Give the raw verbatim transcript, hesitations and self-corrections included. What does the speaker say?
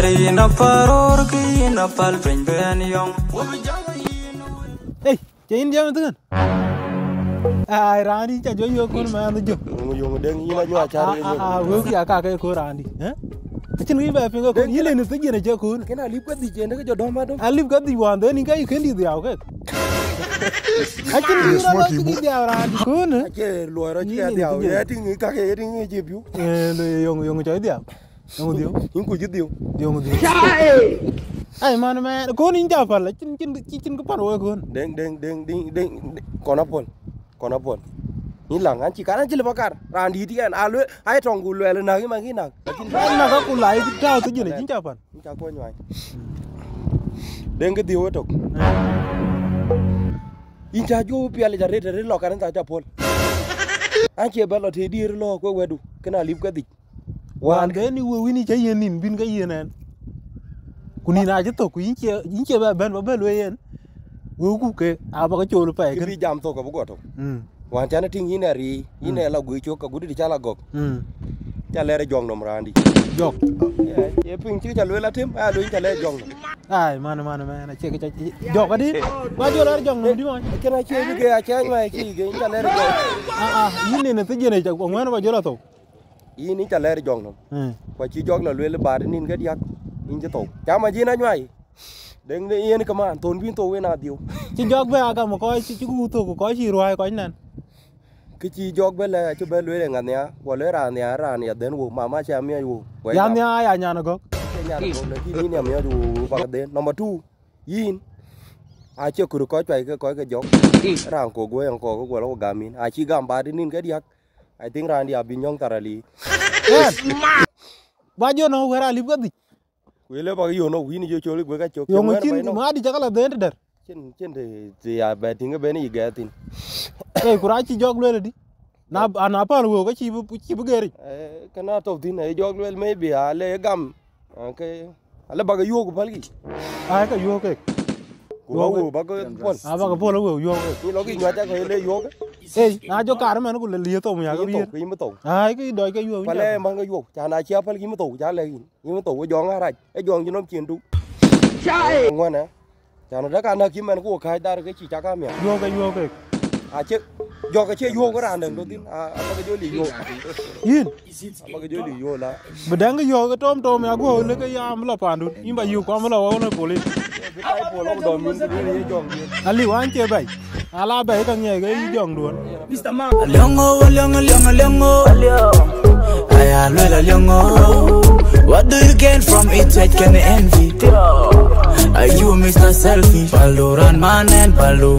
Rin a paror ki yin a pal piny ben yɔŋ. Ei, cï yïn jam thïn? Ai, raan dï ca jɔ yök kun man jɔ. Yöŋ, yöŋ, deŋ, yïn a nyuak car. Ah, ah, ah, wek ya ka ke ko raan dï, eh? Acïn wic bɛ piŋ ke kun, yïn le ni thic yen acie kun. Kena lip ka dhic yen ke jɔ dɔm adɔm. A lip ka dhic wan, dhen yïn ka yï kën dï dhiau kek. Acïn wic rɔ lɔ cï dhiau raan dï kun, eh? Acie luɔi rɔ cï dhiau, ye tiŋ ka ke, ye tiŋ cï piu. Eh, le yöŋ, yöŋ cɔi dhiau. Yöŋ dhiau. Yïn kuc dhiau. Yöŋ dhiau. Ai, man, man, kun yïn ca pal, cïn, cïn, cïn, cïn kë pal wek kun. Deŋ, deŋ, deŋ, deŋ, deŋ, deŋ, kɔn apol. Kɔn apol. Yïn laŋ, an cï kar, an cï lip akar. Raan dït yɛn, a luel, ai tɔŋ ku luɛl, nak yï man kï nak. An nak ku la yï tääu thic yen, cïn ca pal. Yïn ca kony wany. Deŋ kë dhiau ëtök. Yïn ca juɔ̈u piɛl, ca rëët, rëët lɔ kan, an ca pol. An cie bɛ lɔ të diëër lɔ, kuë wɛ̈tdu, këna lip ka dhic. Wan, wan ke ni we wini ca yen nin bin ke yen ɛn. Ku nin a cï thok, ku yïn cie, yïn cie bɛ bɛn ba bɛ lueel yen. We ku ke a ba ke col pɛi kë kën. Bi jam thok abï guɔ thok. Mm. Wan can tiŋ yïn ɛ ri, yïn ɛ la guic cök ka gudu di ca la gɔk. Mm. Ca lɛɛr jɔŋ nom raan dï. Jɔk. Ye, ye piŋ cï ca lueel atem, a lueel ca lɛɛr jɔŋ nom. Ai, man, man, man, acie ke ca jɔk adi. Ba jɔ lɛɛr jɔŋ nom di man. Kena cie bi ge a cɛɛny ma cie ge, yïn ca lɛɛr jɔŋ. Ah, ah, yïn nin thic yen ca ŋuɛn ba jɔ la thok. Yïn, yïn ca lɛɛr jɔŋ nɔm. Mm. Ku acï jɔk lɔ lueel baat nin ke diäk, yïn cï thou. Cam acïn anyuai. Deŋ de yen këman, thon bï thou wen adhiau. Cï jɔk bɛ agam kɔc, cï, cï ku thok kɔc cï ruai kɔc nɛn. Kë cï jɔk bɛ lɛ, acï bɛ lueel ë ŋa nhiaar, ku lueel raan nhiaar, raan ya dhɛn wou, mama cia miɔc wou. Ya nhiaar ya nyan agɔk. Cie nyan agɔk, lakini yïn ya miɔc wou, bak dhɛn. Number two, yïn, acie kuru kɔc cuai ke kɔc ke jɔk. Raan kok guɔ yɛn kok ke guɔ lɔ ku gam yïn. Acï gam baat nin ke diäk. I think raan dia bï nyɔŋ thar ali. Yes. Ba jɔ nɔ wɛr alip ka dhic. Ku ile ba yo nɔ win jo choli gwe ka chok. Yo mo chin ma di jaka la den der. Chin, chin de, de ya ba tinga ben i ga tin. Eh, kura ci jok lele di. Na, ana pal wo ka ci bu, ci bu geri. Eh, kana to din e jok lele maybe ale gam. Okay. Ala ba ga yo ku pal gi. Ai ka yo ke. Ku ba wo ba ga pol. A ba ga pol wo yo ke. Ni lo gi nyata ko le yo ke. Ei, na jɔ kar mɛn ku le lieth thou ya ke bier. Yïn thou, yïn thou. Ai, ki dɔc ke yuɔu. Pale maŋ ke yuɔu. Ca na cia pal yïn thou, ca lɛk yïn. Yïn thou, we jɔŋ arac. E jɔŋ jinom cin tu. Ca e. Ŋuan e. Ca na dek anak yï mɛn ku we kac dar ke ci cak amia. Yuɔu ke yuɔu ke. Acie, jɔk acie yuɔu ke raan dɛŋ do thin. A, a ba ke jɔ li yuɔu. Yïn. Abak joli yola. Bi dɛŋ yök ke tɔm tɔm ya guɔ le ke ya mi la pandu. Imba yu kɔm la wa na poli. Bi tai pol ko dom min ke ye jong ye. Ali wan che bai. Ala bai ka nge ke yi jong duon. Mister Mark. Aliongo, aliongo, aliongo, aliongo. Aya, lwel aliongo. What do you gain from it? What can envy? Are you Mister Selfish? Paldo ran man and paldo.